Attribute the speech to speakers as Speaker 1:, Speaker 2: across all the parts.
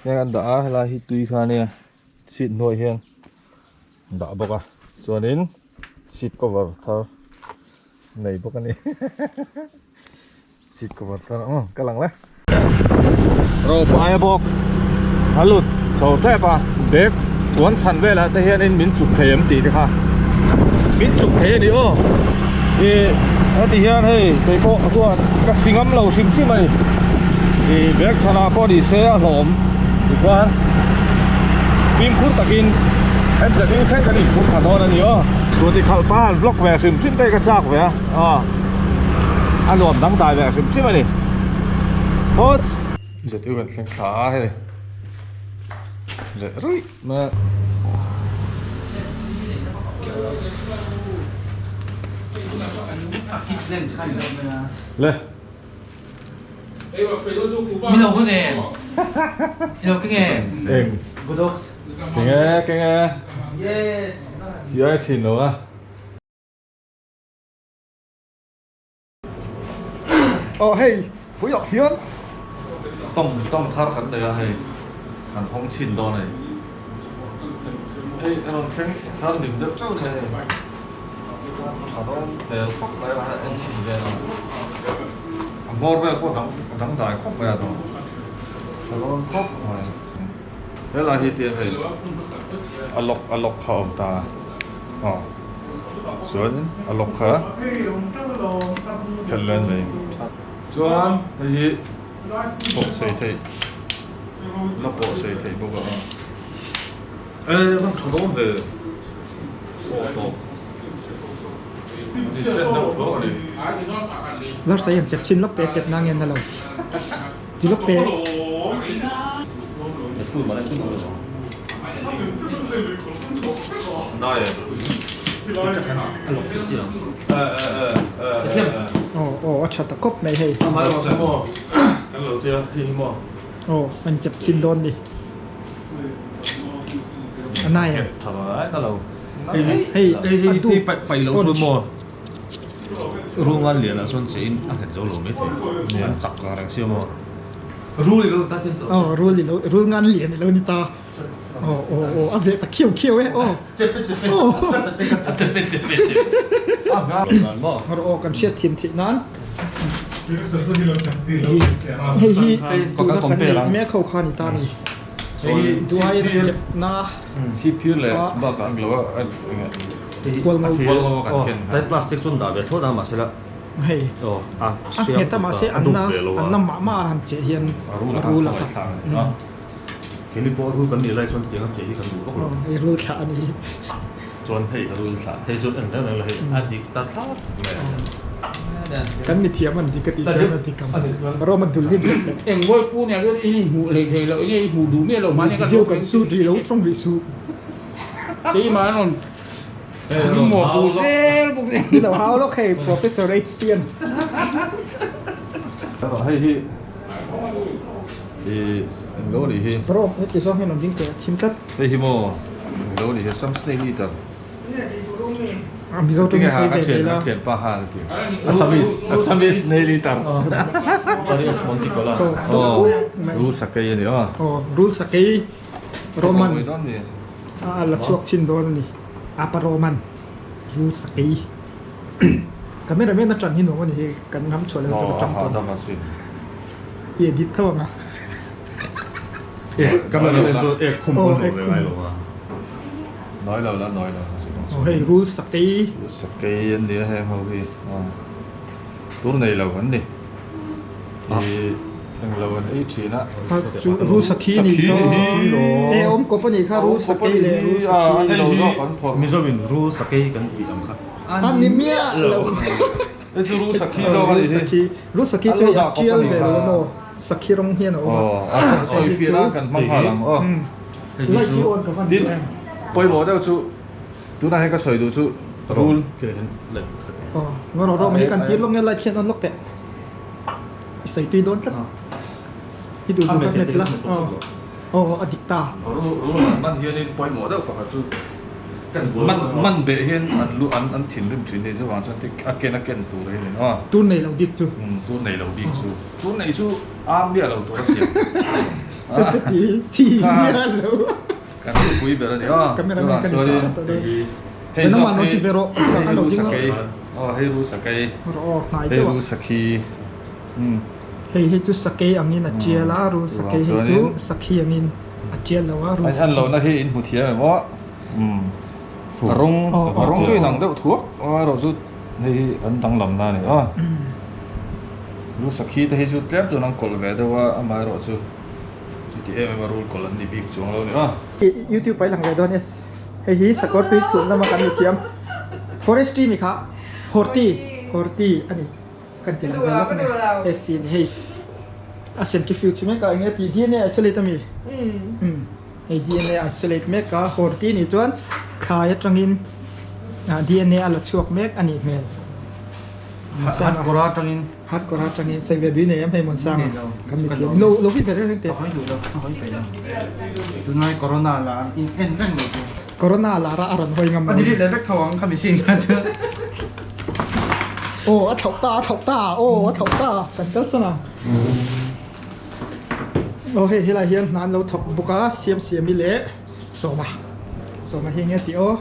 Speaker 1: Heng an dah a helai hi tui kha ania seat hnuai hian dah bawk a chuanin seat cover thar nei bawk a ni seat cover thar aw ka lang le rope aia bawk a lut chho tep a bag puan chhan velah te hianin min chuk thei em tih te kha min chuk thei a ni aw ih heti hian hei kei pawh chuan ka si ngam lo hrim hrim a ni ih bag chhanah pawh ni se a hlawm tichuan fimkhur takin MZU thleng kan inphur thla dawn a ni aw scooty khalh pa han vlog ve hrim hrim te ka chak ve a aw a nuam dangdai ve hrim hrim a ni phawt MZU kan thleng thla a hei leh ruih mai a. Le.
Speaker 2: Min lo hun em? I lo keng em?
Speaker 1: Eng.
Speaker 2: Godox.
Speaker 1: Keng e, keng e.
Speaker 2: Yes.
Speaker 1: Siai thin lo a.
Speaker 3: Aw hei pui ah hian.
Speaker 1: Tawng tawng thar kan nei a hei kan hawng chhin dawn a ni. Hei a rawn thleng thar nim deuh chauh a ni hei. Tha dawn hmel khawp mai a en chhin vel a. A hmawr vel pawh dang a dang dai khawp mai a dawn. Tha dawn khawp mai. Helai hi tiang hei a lock a lock kha a awm ta a. Aw chuanin a lock kha phelh leh mai chuan hei hi pawh sei theih la pawh sei theih bawk a e van tha dawn ve aw tawp ni chen deuh tho a ni.
Speaker 3: Last ah hian chep chin lawk teh chep nang hian a lo ti lawk teh. Aw aw a tha ta khawp mai hei. Aw an chep chin dawn ni. A nai ang. Hei a dup sponge.
Speaker 4: Runga lianah chuan che in a nghet zo lo mai thei. An chak ang reng sia maw? Rul i lo ni ta thin tawh.
Speaker 3: Aw rul i lo rul ngan lian i lo ni ta. Aw aw aw a veh ta khiau khiau e aw.
Speaker 4: Chepe chepe ka chepe ka chepe chepe chepe chepe. A nga lo maw?
Speaker 3: Aw kan hriat thiam theih nan. Hei hi tuna kan neih mek ho kha ni ta ni. Duai an chep na.
Speaker 1: Chhip phir leh bakah ang lo a enge kual ngo kan ken
Speaker 4: ha. Plastic chuan dah ve thlawt a mahse la
Speaker 3: hei
Speaker 4: a
Speaker 3: a nghet a mahse an na an na mah mah a han cheh hian
Speaker 1: a rul
Speaker 3: a
Speaker 1: a
Speaker 3: kha
Speaker 4: keini pawh rul kan nih lai chuan tiang a cheh hi kan duh vak lo
Speaker 3: hei rul thlah a ni
Speaker 4: chuan hei rul thlah hei chu en reng reng la hei a dik ta thlap mai
Speaker 3: kan mithiam an dik a tih chuan a dik ang rawm a dul hlim hlek
Speaker 5: eng vawi pu nia chuan i hmuh hlei thei lo enge i hmuh duh miah lo mahni
Speaker 3: video kan shoot rih lo tawng rih suh
Speaker 5: keimah an rawn maw pu zel bawk nen
Speaker 3: ni lo hau lawk hei professor H Tian
Speaker 1: hei hi i eng lo nih hi
Speaker 3: rawm heti zawng hian rawn ding teh a thim tlat
Speaker 1: hei hi maw eng lo nih hi some snake eater
Speaker 3: A Mizo tawng hi sawi ve ve la.
Speaker 1: Thian pa han ti. Assamese Assamese nei li tar.
Speaker 4: Darius Monticola.
Speaker 3: So
Speaker 1: Oh, rul sakei ani aw.
Speaker 3: Oh, rul sakei Roman. A la chhuak chin dawn ani. Apa Roman rul sakei. Camera man a tan hi nuam ani hi kan ram chhuah lo chu ka tang tawn. I edit tho anga.
Speaker 4: Camera man chu ek khum pawn lo ve ngai lo a.
Speaker 1: Nawi lo la nawi lo
Speaker 3: Aw hei rul sakei.
Speaker 1: Rul sakei an ni a heng ho hi tur nei lo an ni i englo an ei thin a.
Speaker 3: Chu rul sakhi ni kha e awm kawp a nih kha rul sakei leh rul sakhi.
Speaker 4: Hei hi Mizoin rul sakei kan tih ang kha.
Speaker 3: A ni miah lo.
Speaker 1: Hei chu rul sakhi zawk a nih hi.
Speaker 3: Rul sakhi chu hei a tial ve lo a maw sakhi rawng hian a awm a.
Speaker 1: Aw a sawi fiah nan kan hmang nghal ang aw.
Speaker 3: Light hi on ka van
Speaker 1: Tin, pawimawh deuh chu tunah hian ka sawi duh chu rul.
Speaker 3: Aw, ngaw rawh rawh mai hi kan tir lawk nge light khian on lawk teh. I sawi tui dawn tlat. I duh duh kha hmet la. Aw, aw a dik ta.
Speaker 1: Rul rul an man hianin pawimawh deuh pakhat chu man man beh hian an lu an an thinrim thin ni chuvang chuan a ken a ken tur hianin aw.
Speaker 3: Tur nei lo bik chu.
Speaker 1: Tur nei lo bik chu. Tur nei chu am miah lo tur a siam.
Speaker 3: Ti chi miah lo.
Speaker 1: Kan thupui ber a ni a.
Speaker 3: Cameraman ka ni chat chat tawh dawn.
Speaker 1: Hei
Speaker 3: Nangmah
Speaker 1: zawk
Speaker 3: lo ti ve rawh.
Speaker 1: hei
Speaker 3: An lo
Speaker 1: ru
Speaker 3: ding a.
Speaker 1: sakei. Aw hei ru sakei.
Speaker 3: Rawh aw hnai
Speaker 1: Hei
Speaker 3: deuh a.
Speaker 1: ru sakhi. Umm.
Speaker 3: Hei hi chu sakei angin a tial a, rul sakei hi chu sakhi angin a tial lo a, rul
Speaker 1: A
Speaker 3: sakhi.
Speaker 1: han lohna hi in hmu thiam em aw. Umm. A rawng a rawng chu inang deuh thuak amaherawhchu hei hi an danglamna a ni a. Rul sakhi te hi chu tlem chuan an kawlh ve deuh a, amaherawhchu chuti em em a rul kawlh an ni bik chuang lo a ni a.
Speaker 3: YouTube ah i lang ve dawn yes. Hei hi sakawr tui chhun lama kan ni thiam. Forestry mi kha horti horti a ni. Kan ti lang ve lawk mai. Hei sin hei a centrifuge mek a enge tih DNA isolate a mi? Umm. Hei DNA isolate mek a horti nih chuan thlai atangin DNA a la chhuak mek a nih hmel.
Speaker 4: Hat kawr atangin.
Speaker 3: Hat kawr atangin sawi ve dui nei em hei Muansanga kan mi thiam lo lo vi ve reng reng teh.
Speaker 2: Ka hawi duh lo, ka hawi peih lo. Tunlai corona lar in en reng lo chu.
Speaker 3: Corona lar a a rawn hawi ngam lo.
Speaker 2: A delete leh vek tho ang kha machine kha chu.
Speaker 3: Aw a thlauh ta a thlauh ta aw a thlauh ta kan kal sawn ang. Aw hei helai hian hna an lo thawk bawk a siam siami leh sawma sawma hi enge tih aw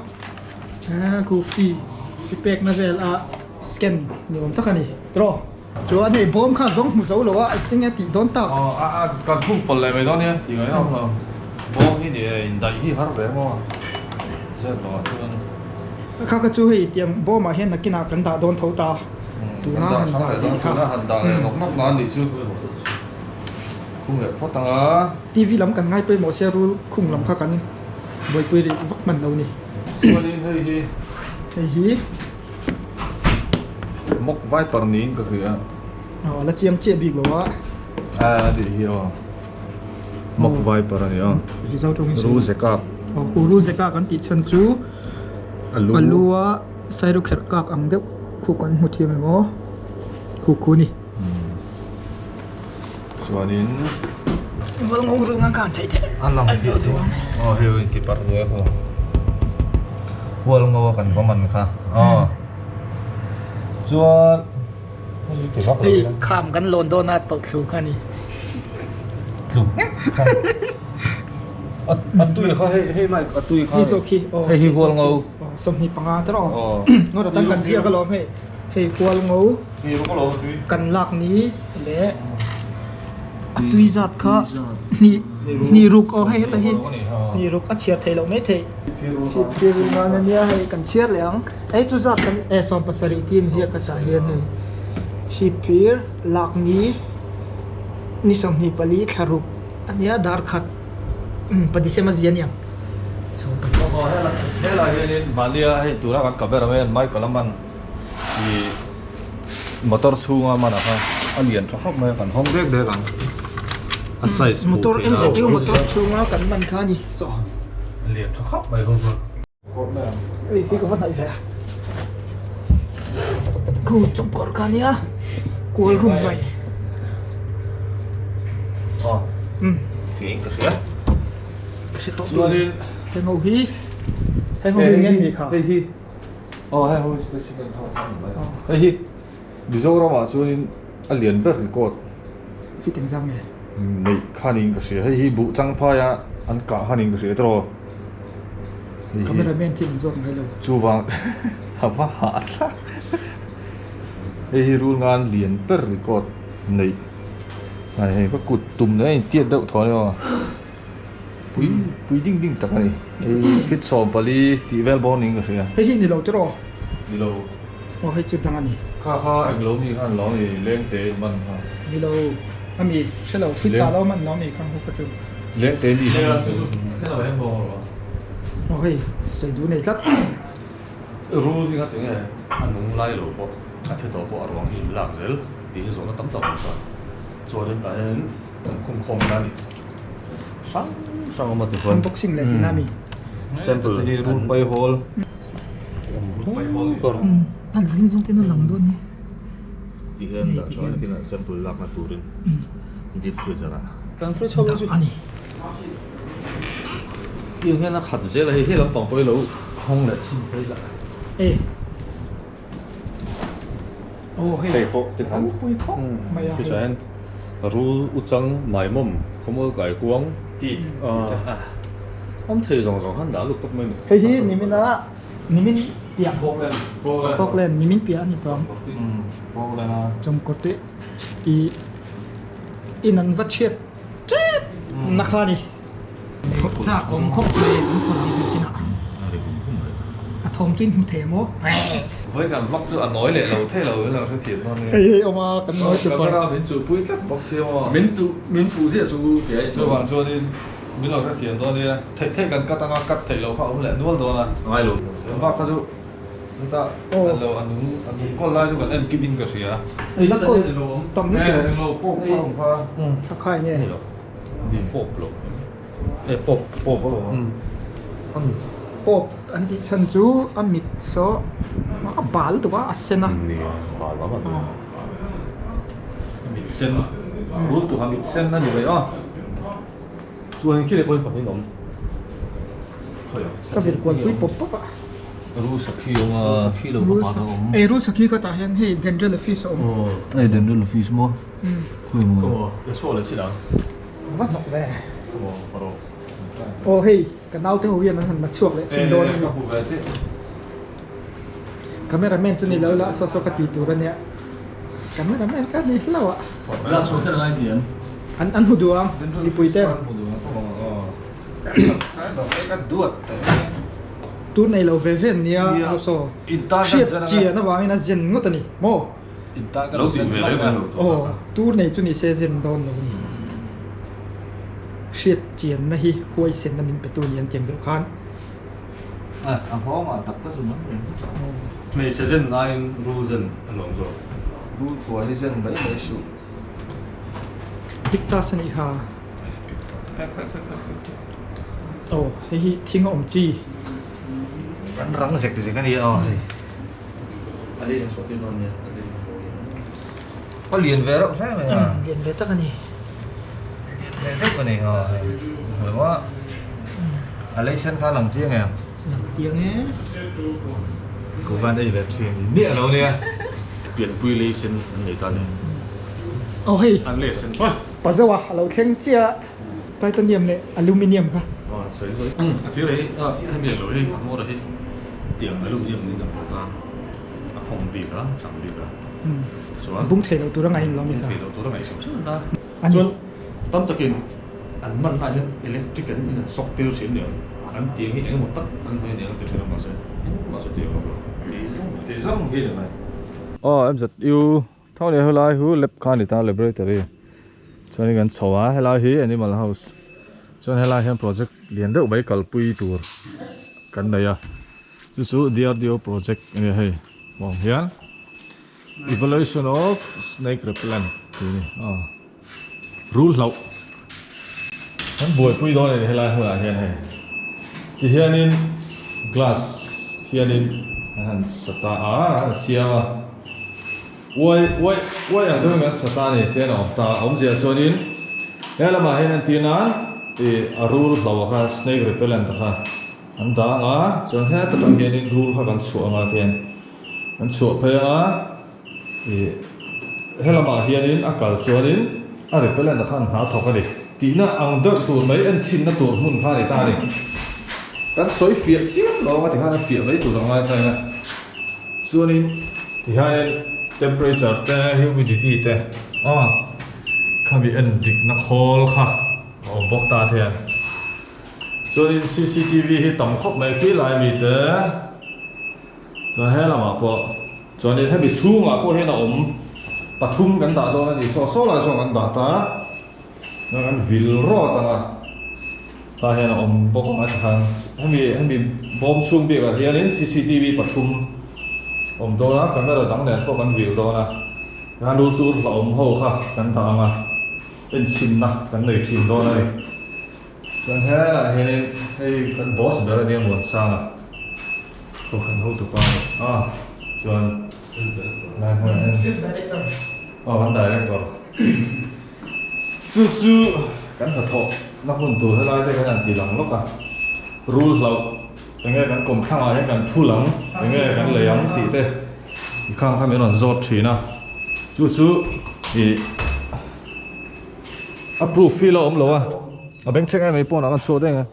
Speaker 3: ah coffee coffee pek na vel a scan ni awm tak a ni tiraw chuan hei bawm kha zawng hmu zo lo a enge tih dawn tak
Speaker 1: aw a a kan khung pawlh leh mai dawn nia tih ngaih awm lo bawm hi ni e indaih hi har ve maw zep lo ah chuan
Speaker 3: kha kha chu hei tiang bawmah hian nakinah kan dah dawn tho ta.
Speaker 1: Tuna han dah leh tuna han dah leh nawk nawk na anih chu khung leh phawt ang a.
Speaker 3: TV lam kan ngai pawimawh sia rul khung lam kha kan buaipui rih vak hman lo ni.
Speaker 1: Chuanin hei hi.
Speaker 3: Hei hi.
Speaker 1: Mock viper niin ka hria.
Speaker 3: Aw a la chiang chiah bik lo a.
Speaker 1: A tih hi aw. Mock viper a ni a. Ru zekak.
Speaker 3: Aw ru zekak an tih chhan chu a lu a. Sairu kherh kak ang deuh khu kan hmu thiam em aw khu khu ni.
Speaker 1: Chuanin
Speaker 3: Vul ngawng rul ngang khan chei theih
Speaker 1: a lang hi aw hei in ti parh duai khaw hual ngaw a kan va man kha aw chuan
Speaker 3: hei kham kan lawn dawn a tawlh thlu kha ni
Speaker 1: tlu nghek kha a tui kha hei hei lai a tui kha
Speaker 3: hei zawk hi aw
Speaker 1: hei hi hual ngaw
Speaker 3: 25 te rawh ngawt atan kan ziak alawm hei hei kual ngo kan lak ni leh a tui zat kha hnih hnih ruk aw hei heta hi hnih ruk a chhiar theih loh mai theih chhip phir ringan ania hei kan chhiar leh ang hei chu zat kan e 17 tin ziak ka tah hian hei chhip phir lak ni ni 24 thla ruk ania dar khat pa December zia aniang.
Speaker 1: Helai hianin mahnia hei tura kan camera man Michael a man ih motor chhunga man a kha a lian tha khawp mai a kan hawng dek dek ang a size hmuh
Speaker 3: Motor
Speaker 1: theih a
Speaker 3: MZU motor chhunga kan man kha a ni saw.
Speaker 1: A lian tha khawp mai khaw chuan.
Speaker 3: Hei hi ka va hnaih ve a khu chawngkawr kha ania kual rum mai.
Speaker 1: Aw
Speaker 3: umm
Speaker 1: tiin ka hria.
Speaker 3: Ka hre tawh bik heng ho hi heng ho hi nge ni kha
Speaker 1: hei hi aw heng ho hi specimen ho kha ni mai hei hi Mizoram ah chuanin a lian ber record
Speaker 3: fit engzam nge
Speaker 1: neih kha niin ka hria hei hi buh changphai a an kah kha niin ka hria tawh
Speaker 3: camera man thil an zawk ngai lo
Speaker 1: chuvang a va hah thlak hei hi rul ngan lian ber record neih hei ka kut tum nen a intiat deuh thaw a ni aw. Pui pui ding ding tak a ni. Hei fit 14 tih vel bawk niin ka hria.
Speaker 3: Hei hi ni lo tiraw?
Speaker 1: Ni lo.
Speaker 3: Aw hei chu dang a ni.
Speaker 1: Kha kha eng lo mi khan lo ni leng te in man kha.
Speaker 3: Ni lo a mi hre lo fit chah lo man lo mi kha hu kha chu.
Speaker 1: Leng te mi khan chu.
Speaker 4: Hei lo em bawk rawh.
Speaker 3: Aw hei sawi duh nei tlat.
Speaker 4: Rul hi kha tinge a nung lai lo pawh a thi tawh pawh a ruang hi in lak zel tih hi zawhna tam tak a awm ta. Chuanin tah hian kan khum khawm ta a ni. Hrang hrang awm a ti huan.
Speaker 3: Unboxing leh tihna a mi.
Speaker 4: Sample
Speaker 1: hi rul pai hawl.
Speaker 4: Rul pai hawl kawr.
Speaker 3: A ling zawng ten a lang dawn hi.
Speaker 4: Ti hian dah tha takin an sample lakna turin deep freezer ah.
Speaker 2: Kan fridge ho chu
Speaker 3: a ni.
Speaker 4: Tiang hian a khat zel a hei he lampang pawh hi lo khawng leh chhin phei lah.
Speaker 3: E. Aw hei.
Speaker 1: Hei pawh ti khan.
Speaker 3: Pui khawp mai a.
Speaker 1: Fish ah hian.
Speaker 4: Rul uchang maimawm khawmual kaikuang tih a awm thei zawng zawng han dah lut tawp mai a ni.
Speaker 3: Hei hi nimina nimin piah Falkland nimin piah a ni tawh ang.
Speaker 1: Falkland a.
Speaker 3: Chawmkawt i in an va chhiat tep na kha a ni. Chak awm khawp mai an phawrh ang zir kinah a thawm chu in hmu thei maw?
Speaker 1: Vawi kan vlog chu a nawi leh lo thei lo in lo hre thiam dawn nia.
Speaker 3: Hei hei awm a kan nawi tur
Speaker 1: Camera min chuh pui tlat bawk sia maw.
Speaker 4: Min chuh min puh ziah suh u kei ai chuan.
Speaker 1: Chuvang chuanin min lo hre thiam dawn nia. Theih theih kan cut anga cut theih loh kha a awm leh nual dawn a.
Speaker 4: Ngai lo.
Speaker 1: Vak kha chu chuta an lo a nung a nung kawl lai chu kan en kim in ka hria.
Speaker 3: La kawl tam lutuk.
Speaker 1: Englo pawp kha awm kha.
Speaker 3: Thlakhai nge.
Speaker 4: Ni pawp lo e pawp
Speaker 1: pawp a lo
Speaker 3: a pawp an tih chhan chu a mit saw a bal duh a a sen a
Speaker 4: ni bal lam a ni
Speaker 1: mit sen rul tuha mit sen a ni mai a
Speaker 4: chuan khi leh pawhin pahnih an awm
Speaker 3: ka vir kual pui pawp pawp a
Speaker 4: rul sakhi awm a sakhi lo ka pan a awm
Speaker 3: ei rul sakhi ka tah hian hei dendrelaphis a awm
Speaker 4: hei dendrelaphis maw
Speaker 3: Va hnawk ve. Aw hei ka naute ho hian an han la chhuak leh chhin dawn a ni. Camera man chu ni lo la saw saw ka ti tur a nia. Camera man chu a ni hlauh a. An an hmu duh ang mipui ten. Tur nei lo ve ve an nia saw. Hriat chian avangin a zen ngawt a ni maw.
Speaker 4: Lo tih ve reng reng lo tur
Speaker 3: Aw, tur nei chu ni se zen dawn lo a ni. Hriat chianna hi huaisenna min petu ni an tiang deuh khan.
Speaker 1: A nghawngah tak tak chu man reng.
Speaker 4: Hmeichhe zen laiin rul zen a nuam zawk.
Speaker 1: Rul thuai hi zen mai mai suh.
Speaker 3: Pictus a nih kha. Aw, hei hi thing a awm chi.
Speaker 1: Kan rang zek zek a ni a hei.
Speaker 4: A lian chhuah tir dawn nia a lian
Speaker 1: A lian ve reuh hle mai a.
Speaker 3: Lian ve tak a ni.
Speaker 1: Lian ve deuh a ni a hei. Hmuh a a lei sen kha lang chiang em?
Speaker 3: Lang chiang e.
Speaker 1: Ko van ei ve thin ni a lo nia.
Speaker 4: Pianpui lei sen an nei ta ni.
Speaker 3: Aw hei.
Speaker 4: An lei sen.
Speaker 3: Pazoa a lo thleng chiah a. Titanium leh aluminium kha.
Speaker 4: Aw sawi sawi. A thir hi a hemi lo hi a hmawr hi tiang aluminium niin a hmu ta a khawng bik a chang bik a chuan
Speaker 3: bung thei lo tur a ngaih lo mi kha
Speaker 4: bung thei lo tur a ngaih chho chho ta chuan tam takin an man ah hian electric an in an sawk tir thin nia an tiang hi engemaw tak an hmang aniang ti thin a mahse engmah chu tiang lo
Speaker 1: ti zawng hi ni mai. Aw MZU Tho leh helai hu lab kha a ni ta laboratory chuanin kan chho a helai hi animal house chuan helai hian project lian deuh mai kalpui tur kan nei a chu chu D_R_D_O project a ni a hei hmuh ang hian evaluation of snake repellent tih a ni aw rul hlauh kan buaipui dawn a ni helai hmunah hian hei tihianin glass hianin an han sa ta a an han siam a. Uai uai uai ang deuhin kan sa ta a ni te an awm ta a awmzia chuanin he lamah hian entir nan ih a rul hlo kha snake repellent kha an dah ang a chuan heta tang hianin rul kha kan chhuah ang a tiang kan chhuah phei ang a ih he lamah hianin a kal chuanin a repellent khan hna thawk a ni tihna ang deuh tur mai enchhinna tur hmun kha a ni ta a ni kan sawi fiah chiam lo ang a tikhan a fiah mai tur a ngai ta a. Chuanin tihianin temperature te humidity te aw khami en dikna khawl kha a awm bawk ta thei a chuanin cctv hi tam khawp mai khi lai mi te chuan he lamah pawh chuanin hemi chhungah pawh hian a awm pathum kan dah dawn a ni saw saw lai sawn kan dah ta chuan kan vil rawt ang a. Tah hian a awm bawk ang a tikhan hemi hemi bawm chhung bikah hianin cctv pathum awm dawn a camera dang nen pawh kan vil dawn a tikhan rul tur la awm ho kha kan dah ang a enchhinna kan nei thin dawn a ni chuan helaiah hianin hei kan boss ber ania Muansanga pawh kan hotupa a ni a chuan lai hmunah hian aw kan director. Chu chu kan hnathawh na hmun tur helai te kan han ti lang lawk a, rul hlauh enge kan kawmthlang ah hian kan thul ang enge kan lei ang tih te i khang kha min rawn zawt thin a, chu chu ih. A proof hi la awm lo a a bengchheng em mai pawnah khan chhuak daih ang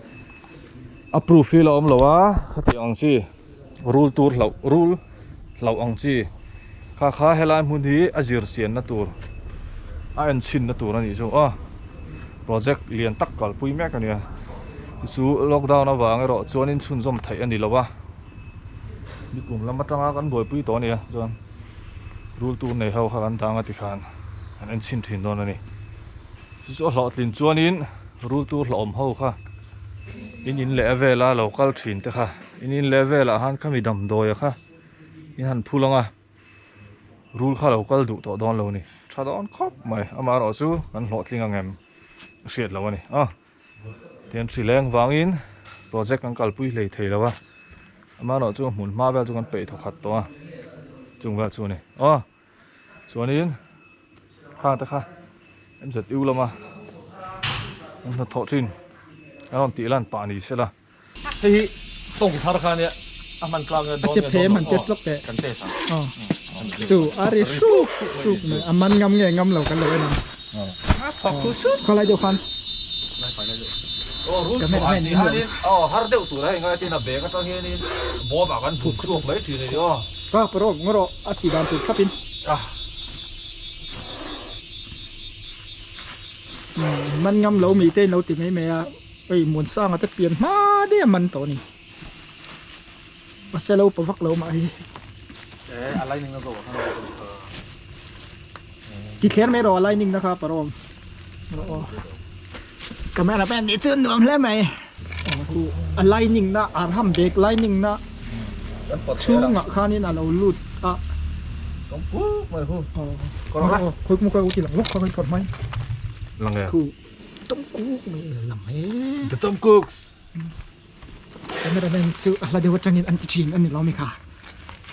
Speaker 1: a proof hi la awm lo a khatiang ang chi rul tur hlauh rul hlauh ang chi kha kha helai hmun hi a zir chianna tur a en chhinna tur a nih chu aw project lian tak kalpui mek a nia chu chu lockdown avang erawh chuanin chhunzawm theih a ni lo a nikum lam atanga kan buaipui tawh a nia chuan rul tur nei ho kha kan dang a tikhan an en chhin thin dawn a ni chu chu a hlawhtlin chuanin rul tur hlauhawm ho kha in in leh a vela lo kal thin te kha in in leh velah khan khami damdawi a kha in han phul ang a rul kha lo kal duh tawh dawn lo a ni tha dawn khawp mai amaherawh chu kan hlawhtling ang em a hriat loh a ni a tian hri leng vangin project kan kalpui hlei thei lo a amaherawh chu hmun hma vel chu kan peih thawkhat tawh a chung vel chu a ni aw chuanin khang te kha M_Z_U lama an hnathawh thin an rawn tih lan pah ni sela. Hei hi tawng thar kha ania a hman tlang nge dawn nge dawn lo aw kan test ang.
Speaker 3: Chu a ri hruk hruk mai a man ngam nge ngam lo kan lo en ang. Khawlai deuh khan.
Speaker 1: Aw rul chhuah ah si hianin aw har deuh tur a hei ngai tin a bag atang hianin bawm ah kan phut chhuak mai thin a ni aw.
Speaker 3: Ka pawh rawh a tih dan tur thlap in. Man ngam lo mi te in lo ti mai mai a. Hei Muansanga te pian hma daih a man tawh a ni. A selo pa vak lo mah hi.
Speaker 4: Eh a lining na zawk ah khan a awm kha.
Speaker 3: Ti thler mai rawh a lining na kha parawm. Rawh aw. Camera man nih chu nuam hle mai. A lining na arham bag lining na chhungah khanin a lo lut a.
Speaker 1: Tawng kuk mai hu.
Speaker 3: Aw khawi kawng khawi ti lang lawk kha khawi phawt mai.
Speaker 1: Lang e.
Speaker 3: Tom Cook mai lang he.
Speaker 1: The Tom Cooks.
Speaker 3: Cameraman chu a hla deuh atangin an ti thin a ni lo mi kha.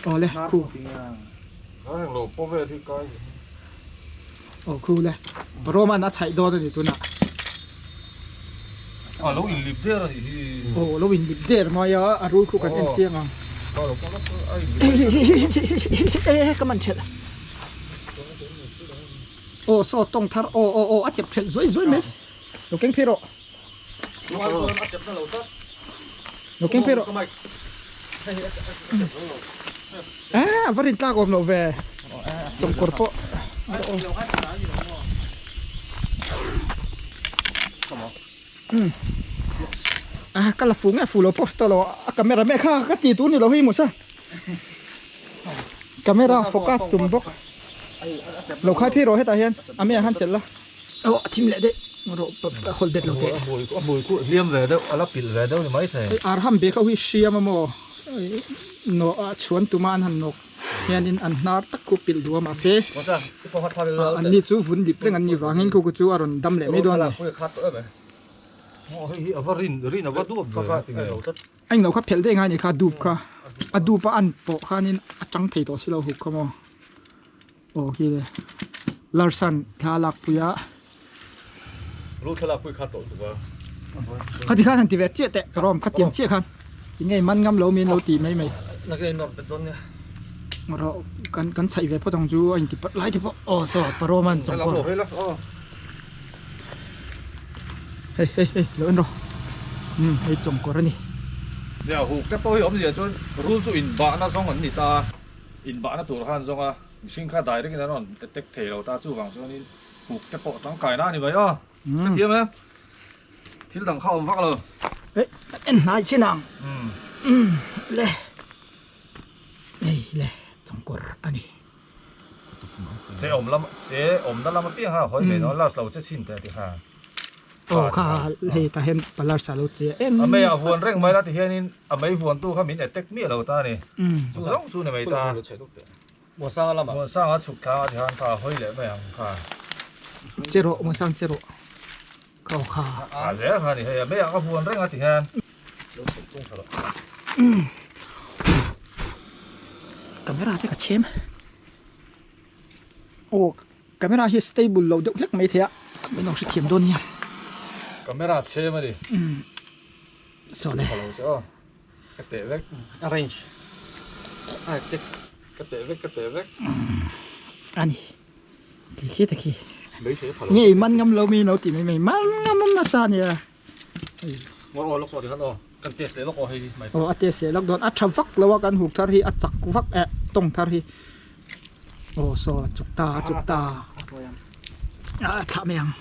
Speaker 3: Awle khu.
Speaker 1: Heng lo pawh vel hi kai.
Speaker 3: Aw khu le. Roman a chhaih dawn a ni tunah.
Speaker 1: A lo in lip der a nih hi.
Speaker 3: Aw lo in lip der mai a a rul khu kan en chiang ang. E ka man thelh. Aw saw tawng thar aw aw aw a chep thelh zuai zuai mai lo keng phei rawh lo keng phei rawh a va rin tlak awm loh ve chawngkawr pawh a ka la fu nge fu lo pawh tawh lo a camera mek kha ka ti tur ni lo hi maw sa camera focus tum bawk. Lo khai phei rawh hetah hian a meiah khan chelh la. Aw a thim leh daih rawh a hawlh bet lo teh.
Speaker 1: A hmui khu hliam ve deuh a la pilh ve deuh ni mai thei.
Speaker 3: Hei arham bag ho hi hriam a maw nawh a chhuan tuma an han nawk hianin an hnar tak khu pilh duh a mahse an ni chu vun lip reng an nih vangin khu khu chu a rawn dam leh mai dawn a ni.
Speaker 1: Hei hi a va rin rin a va duap ve a.
Speaker 3: A englo kha phelh daih ngai a ni kha dup kha a dup a an pawh khanin a tang thei tawh si lo huk kha maw aw khi le larsan thla a lak pui a
Speaker 4: rul thla lak pui kha tawh tuk a
Speaker 3: khati khan han ti ve chiah teh ka rawm khatiang chiah khan tinge man ngam lo min lo ti mai mai rawh kan kan chhaih ve phawt ang chu a inti pat lai te pawh aw saw parawm an chawng pawh Hei hei hei lo en rawh umm hei chawngkawr a ni.
Speaker 1: Nia huk te pawh hi awmzia chuan rul chu inbahna zawng an ni ta a, inbahna tur khan zawng a, mihring kha direct in an rawn attack thei lo ta chuvang chuanin huk te pawh tangkaina a ni mai aw, hrethiam em? Thil dang kha awm vak lo.
Speaker 3: Hei en hnai chin ang umm le hei le chawngkawr a ni.
Speaker 1: Che awm lam che awmna lam apiang kha hawi ve dawn last lo che chhin teh ti kha.
Speaker 3: Aw kha hei tah hian palar sa lo che em.
Speaker 1: A mei ah huan reng mai la ti hianin a mei huan tu kha min attack miah lo ta a ni. Chu zawng chu ni mai ta.
Speaker 4: Muansanga lamah.
Speaker 1: Muansanga chhuk thlang a ti khan kha hawi leh mai ang kha.
Speaker 3: Che rawh Muansang che rawh. Kha aw kha.
Speaker 1: A zel kha ni hei a mei ah ka huan reng a ti hian.
Speaker 3: Camera te ka chhem aw camera hi stable lo deuh hlek mai thei a min lo hrethiam dawn nia
Speaker 1: camera chhem a ni
Speaker 3: saw le
Speaker 1: ka teh vek
Speaker 2: arrange
Speaker 1: ka teh vek ka teh vek
Speaker 3: ani khi khi te khi. Nge i man ngam lo mi lo ti mai mai man ngam awm nasa ania.
Speaker 4: Ngawr aw lawk saw ti khan aw kan test leh lawk aw hei mai.
Speaker 3: Aw a test leh lawk dawn a tha vak lo a kan huk thar hi a chak vak eh tawng thar hi. Aw saw a chuk ta a chuk ta a thlah mai ang.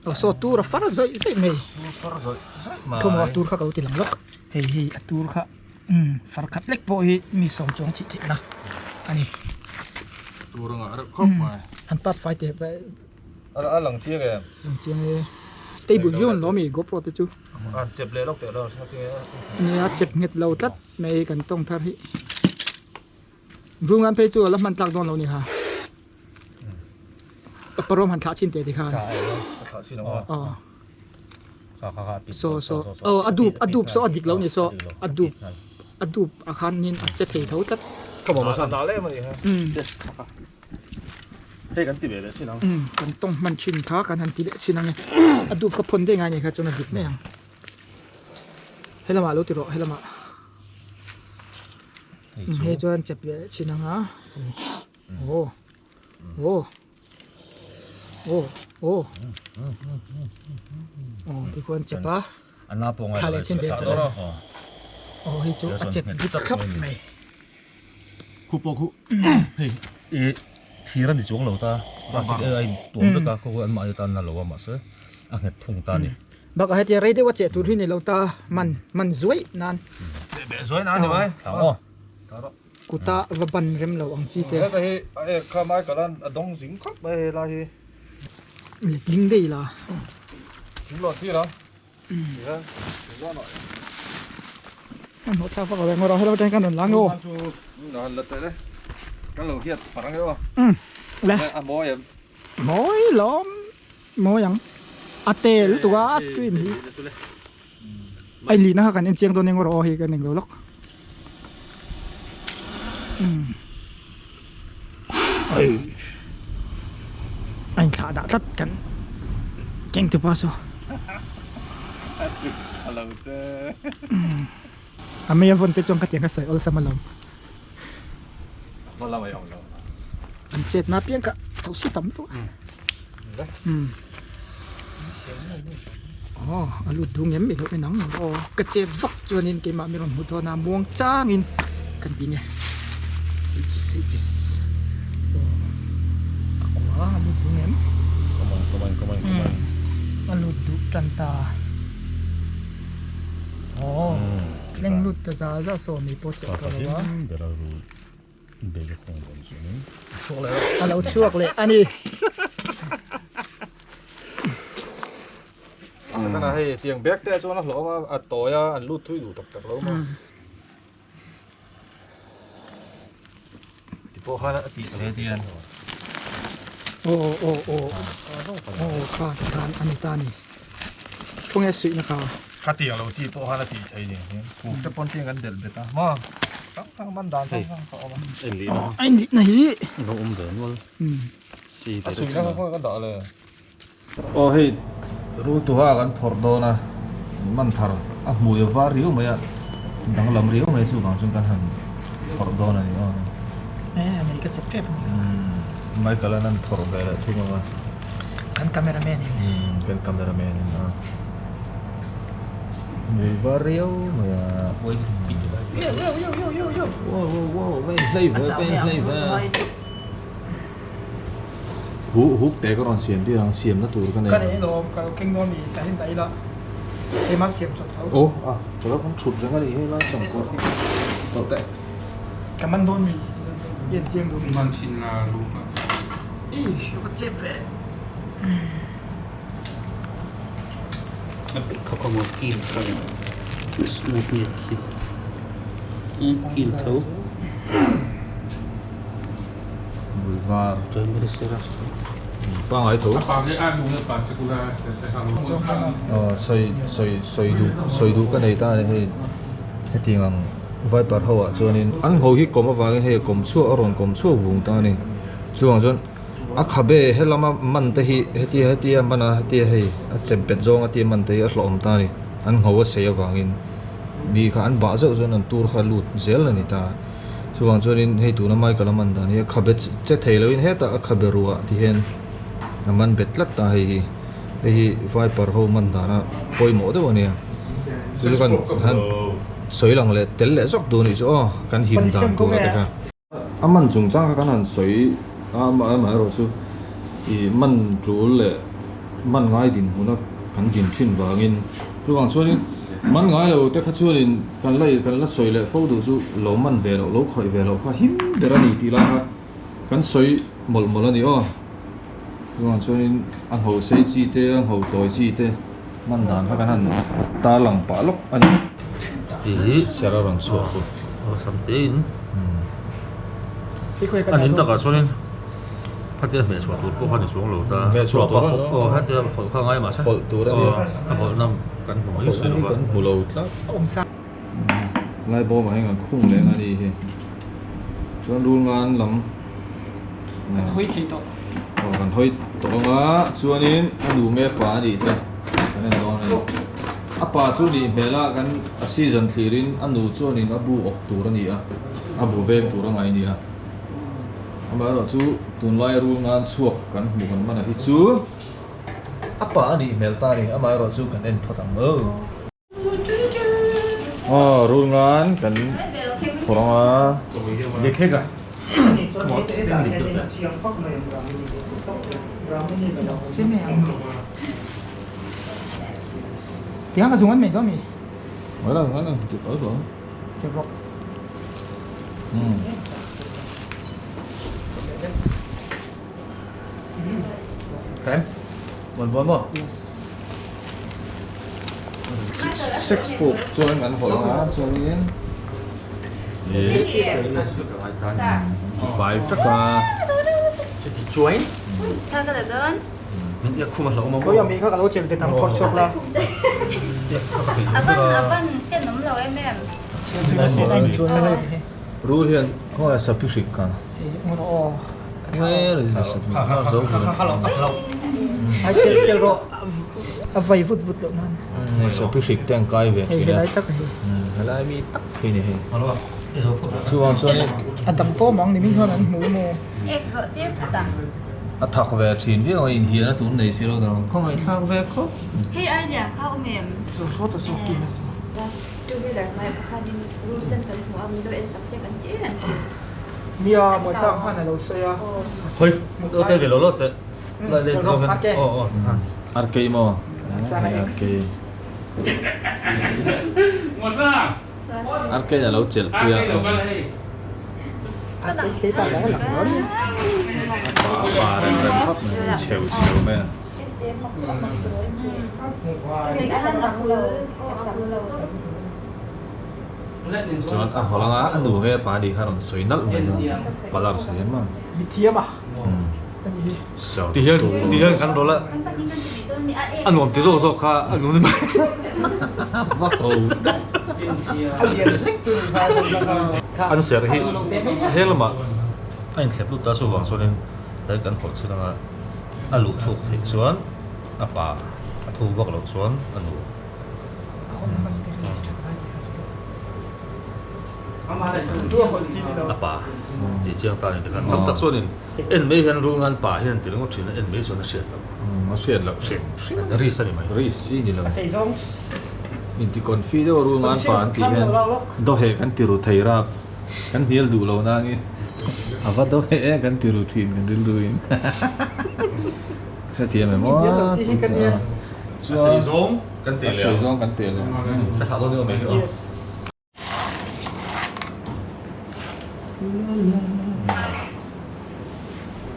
Speaker 3: Aw saw tur a far zawih zawih mai.
Speaker 4: Far zawih zawih mai.
Speaker 3: Khawmaw a tur kha ka lo ti lang lawk. Hei hei a tur kha umm far khat lek pawh hi mi sawm chuang thih theih na a ni.
Speaker 1: Tur a ngah reuh khawp mai.
Speaker 3: Han tat fai teh
Speaker 1: A lang chiang em?
Speaker 3: Lang chiang e. Stable viau an lo ami GoPro te chu.
Speaker 1: An chep leh lawk teh lo hre tinge.
Speaker 3: Nia chep nghet lo tlat mai kan tawng thar hi. Vungan phei chu a la hman tlak dawn lo ni kha. Parawm han thlah chin teh ti khan.
Speaker 4: Thlah chin ang aw.
Speaker 3: So so aw a dup a dup saw a dik lo ni saw a dup a dup a khan nin a che thei tho tlat.
Speaker 4: Ka mawm a san dah leh em a ni ha. Yes kha kha. Hei kan ti ve leh chin ang.
Speaker 3: Kan tawng hman thin kha kan han ti leh chin ang e. A dup kha phawn daih ngai ni kha chuan a dik mai ang. Helamah lo ti rawh helamah. Hei chuan chep leh chin ang a. Aw aw aw aw aw tikhuan chep a. Thla leh chin teh aw hei chu a chep dik thlap mai.
Speaker 4: Khu pawh khu hei i thir a ni chuang lo ta plastic a in tuam vek a khaw an mahni tan a lo a mahse a nghet thung ta a ni.
Speaker 3: Bakah hetia rei deuh a cheh tur hi ni lo ta man man zuai nan.
Speaker 1: Cheh beh zuai nan ni mai.
Speaker 4: Thang aw.
Speaker 3: Kuta va ban rem lo ang chi te.
Speaker 1: Heta hi a ek kha mai kalan a dawng zing khawp mai hei lai hi.
Speaker 3: Letling daih la.
Speaker 1: Thing lawh thir ang.
Speaker 3: An hmuh thlak vak lo e ngawr a helai atang hian kan rawn lang aw.
Speaker 1: Kan lo hiat parh ang emaw.
Speaker 3: Le.
Speaker 1: A mawi em.
Speaker 3: Mawi lawm mawi ang. A te lutuk a a screen hi. Ai lihna kha kan en chiang dawn e ngawr aw hei kan englo lawk. Ai a inthlah dah tlat kan keng tupa saw a mei a vawn te chuan ka tiang ka sawi awlsam alawm an chet na piang kha tho si tam lutuk a aw a lut dung em i lo en ang aw ka chet vak chuanin keimah mi rawn hmu dawn a muang changin kan ti nge a kua a lut dung em a lut duh tan ta aw thleng lut ta za za saw mi pawh chawh tawh lo a. A lo chhuak leh a ni.
Speaker 1: Tana hei tiang bag te chuan a hlawm a a tawi a an lut thui duh tak tak lo maw. Ti pawh khan a tih hle tian.
Speaker 3: Aw aw aw aw kha khan a ni ta a ni. Khawnge suihna kha.
Speaker 1: Khatiang lo chi pawh khan a tih theih ni. Kuk te pawn tiang kan delh bet a maw. Hrang hrang man dan hrang hrang ka awm a.
Speaker 3: A inlihna hi.
Speaker 4: Lo awm ve nual.
Speaker 1: A suihna kha khawnge ka dah le. Aw hei rul tuha kan phawrh dawn a man thar a hmui a var riau mai a danglam riau mai chuvang chuan kan han phawrh dawn a ni aw.
Speaker 3: E mei ka chep tep a ni.
Speaker 1: Michael an an phawrh ve leh thung ang a.
Speaker 3: Kan cameraman in.
Speaker 1: Kan cameraman in a. Hmui var riau mai a. Wow wow wow va inhlei ve va inhlei ve. Huh huk te ka rawn siam tir ang siam na tur ka nei.
Speaker 3: Ka nei alawm ka lo keng dawn mi ta hian dah ila keimah siam chawp tho.
Speaker 1: Aw a ka lo kan thut reng a ni hei lai changkawr hi tawh teh.
Speaker 3: Ka man dawn mi i en chiang duh mi.
Speaker 5: Man thin la lu ka.
Speaker 3: Ih ka chep ve.
Speaker 5: A bit kha ka maw kil kha smooth nge kil kil tho.
Speaker 1: Bulvar pangai tho sawi sawi sawi duh sawi duh ka nei ta a ni hei hetiang ang viper ho ah chuanin an ho hi kawm avangin hei a kawm chhuak a rawn kawm chhuak vung ta a ni chuvang chuan a khabe helama man te hi hetia hetia man a hetia hei a chempet zawng a tia man te hi a hlawhawm ta a ni an ngho a sei avangin mi kha an bah zeuh chuan an tur kha a lut zel a ni ta. Chuvang chuanin hei tuna Michael a man dan hi a khabe che thei loin hetah a khabe ruah ti hian a man bet tlat ta hei hi. Hei hi viper ho man dana pawimawh deuh a nia. Chu chu kan han sawi lang leh tel leh zawk duh a nih chu aw kan him dan tur a te kha. A man chungchang kha kan han sawi a amaherawh chu ih man tul leh man ngai dinhmuna kan din thin vangin chuvang chuanin man ngai lo te kha chuanin kan la kan la sawi leh fo duh chu lo man ve loh lo khawih ve loh kha him ber a ni tih lai kha kan sawi mawlh mawlh a ni aw chuvang chuanin a ngho sei chi te a ngho tawi chi te man dan kha kan han tarlang pah lawk a ni. Tih ser a rawn chhuak chu.
Speaker 4: Awlsam tein a nin takah chuanin khatia hmeh chhuah tur pawh kha ni chuang lo ta.
Speaker 1: Hmeh chhuah tur a
Speaker 4: aw khatia hawlh kha ngai mahse
Speaker 1: hawlh tur a ni
Speaker 4: a hawlhna kan hmu mai si lo va.
Speaker 1: Kan hmu lo tlat. Lai bawmah hian kan khung leh ang a ni hi. Chuan rul ngan lam
Speaker 3: kan hawi thei tawh.
Speaker 1: Aw kan hawi tawh ang a chuanin a nu nge pa a nih te kan en dawn a ni. A pa chu nih hmel a kan a season thlirin a nu chuanin a bu awk tur a ni a, a bu veng tur a ngai a ni a. Amaherawhchu tunlai rul ngan chhuak kan hmuh kan hman a hi chu a pa a nih hmel ta a ni, amaherawhchu kan en phawt ang aw. Aw rul ngan kan phawrh ang a.
Speaker 3: Tiang ka zung an mai dawn mi?
Speaker 1: Mai lo, mai lo, ti tawh tawh.
Speaker 3: Che bawk.
Speaker 4: Fem? Buan buan maw?
Speaker 3: Yes.
Speaker 1: Sex puk chuan kan hawlh ang a, chuanin fai vek a.
Speaker 2: Chuti chuan?
Speaker 4: Min iak khum a hlauh awm a maw?
Speaker 3: Khawi ami kha ka lo chelh bet ang phawrh chhuak la.
Speaker 6: A van a van ten awm lo em em.
Speaker 1: Rul hian khawngaih sapi hrik kha. Where is the sapi?
Speaker 2: Kha kha kha kha lo kap lo.
Speaker 3: Ai chelh chelh rawh a vai vut vut loh nan.
Speaker 1: Sapi hrik te an kai ve
Speaker 3: thin a. Helai tak hi.
Speaker 1: Helai mi tak hi ni hei. Chuvang chuanin.
Speaker 3: A dang pawh mang ni min hian an hmu maw?
Speaker 6: Ek zawh tir phut ang.
Speaker 1: A thak ve thin viau a, inhian a tun nei si lo dang khawngaih thlak ve khawp.
Speaker 6: Hei ai lian kha awm em?
Speaker 3: Saw saw ta saw ki nasa.
Speaker 6: Two wheeler hmaiah pakhanin rul sen kan hmu a, min lo en tak che kan ti em an ti.
Speaker 3: Nia, Mawisa khan a lo sawi a.
Speaker 4: Hoi, lo tel ve lo lo teh. Lai leh tlawm hian. Aw aw.
Speaker 1: Arkei maw? Arkei. Arkei a lo chelh pui a. A pa rem rem khawp mai, cheu cheu mai a. Chuan a hawlh anga a nu nge a pa nih kha rawn sawi nalh mai a, palar sawi em a.
Speaker 3: Mithiam a.
Speaker 4: Ti hian ti hian kan rawl a a nuam ti zawk zawk kha a nu ni mai.
Speaker 1: Va ho tak.
Speaker 4: An ser hi heng lamah a inthlep lut ta chuvang chuanin tlai kan hawlh chin anga a luh thuk theih chuan a pa a thu vak loh chuan a nu. A pa tih chiang ta a ni tikhan tam tak chuanin en mai hian rul ngan pa hian ti ringawt thin a en mai chuan a hriat loh.
Speaker 1: A hriat loh hrim hrim.
Speaker 4: Risk a ni mai.
Speaker 1: Risk chi ni lo. Inti confi deuh a rul ngan pa an tih hian dawheh kan ti ru thei rap kan hnial duh lo nangin a va dawheh e kan ti ru thin kan rilru in. Hrethiam em aw.
Speaker 4: A sei zawng kan teh leh ang.
Speaker 1: A sei zawng kan teh leh ang.
Speaker 4: Ka thlah dawn ni awm e hi aw.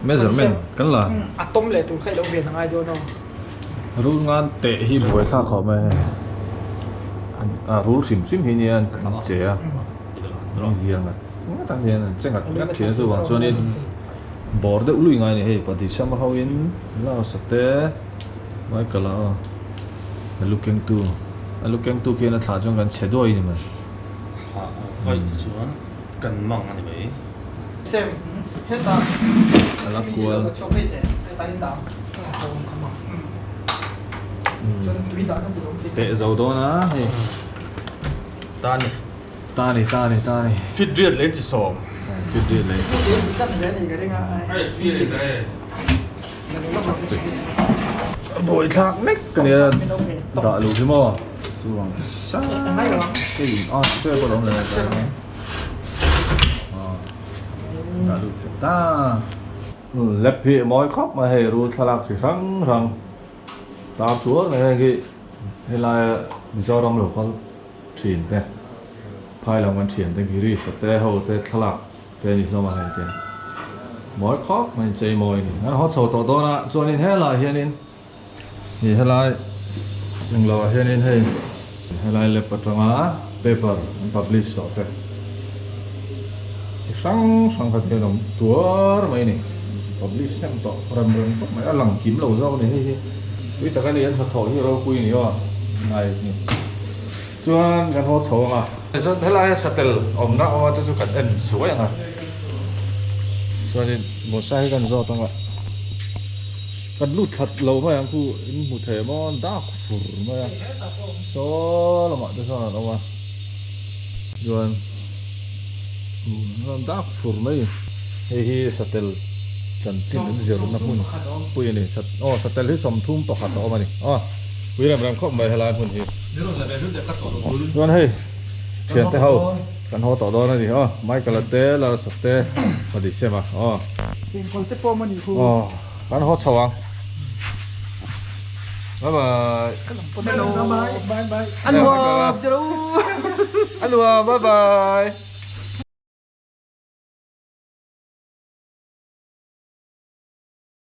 Speaker 1: Measurement kan la.
Speaker 3: A tawm leh tur kha i lo ven a ngai dawn aw.
Speaker 1: Rul ngan teh hi buai thlak khawp mai hei. A rul hrim hrim hi nia an che a. An vial ngat ngat ang hian an che ngat ngat thin a chuvang chuanin bawr deuh lui ngai a ni hei Padisham ho in Laos a te Michael a aw a lu kengtu a lu kengtu khian a thlah chuan kan chhe duai a ni mai.
Speaker 4: Thlah vaih chuan kan mang a ni mai.
Speaker 3: Sem hetah
Speaker 1: A la kual. Teh zo dawn a hei.
Speaker 4: Ta ni.
Speaker 1: Ta ni ta ni ta ni.
Speaker 4: Fit riat leh chi sawm.
Speaker 1: Fit riat leh. Buai thlak mek ka nia dah lo hi maw chuang sa hei a che pawh lo awm leh dah lut fel ta lap hi a mawi khawp mai hei rul thlalak chi hrang hrang tar tuar mai hei hi helaia Mizoram lo kal thin te phai lam kan thian te Girish a te ho te thlalak te a ni hlawm a hei te mawi khawp mai chei mawi a ni an haw chho tawh dawn a chuanin helaiah hianin ih helai englo ah hianin hei helai lab atanga paper an publish tawh te chi hrang hrang kha te an awm tuar mai a ni publish hnem tawh rem rem khawp mai a lang kim lo zawk a ni hei hi tui tak a ni an hnathawh hi ropui a ni aw ngai a ni. Chuan kan haw chho ang a. Chuan helaia satel awmna awm a chu chu kan en suai ang a. Chuanin Musa hi kan zawt ang a. Kan lut that lo mai ang khu in hmu thei maw dak fur mai a. Saw lamah te chuan an awm a. Chuan umm dak fur mai. Hei hi satel chanchin an zirna hmun pui a ni. Aw satel hi 31 a awm a ni. Aw. Pui rem rem khawp mai helai hmun hi. Chuan hei thian te ho kan haw tawh dawn a ni aw Michael a te Larsa te ka ti sem a aw.
Speaker 3: Chengkawl te pawh mawni khu.
Speaker 1: Aw kan haw chho ang. Bye bye.
Speaker 3: Hello bye bye.
Speaker 1: Anuam bye bye.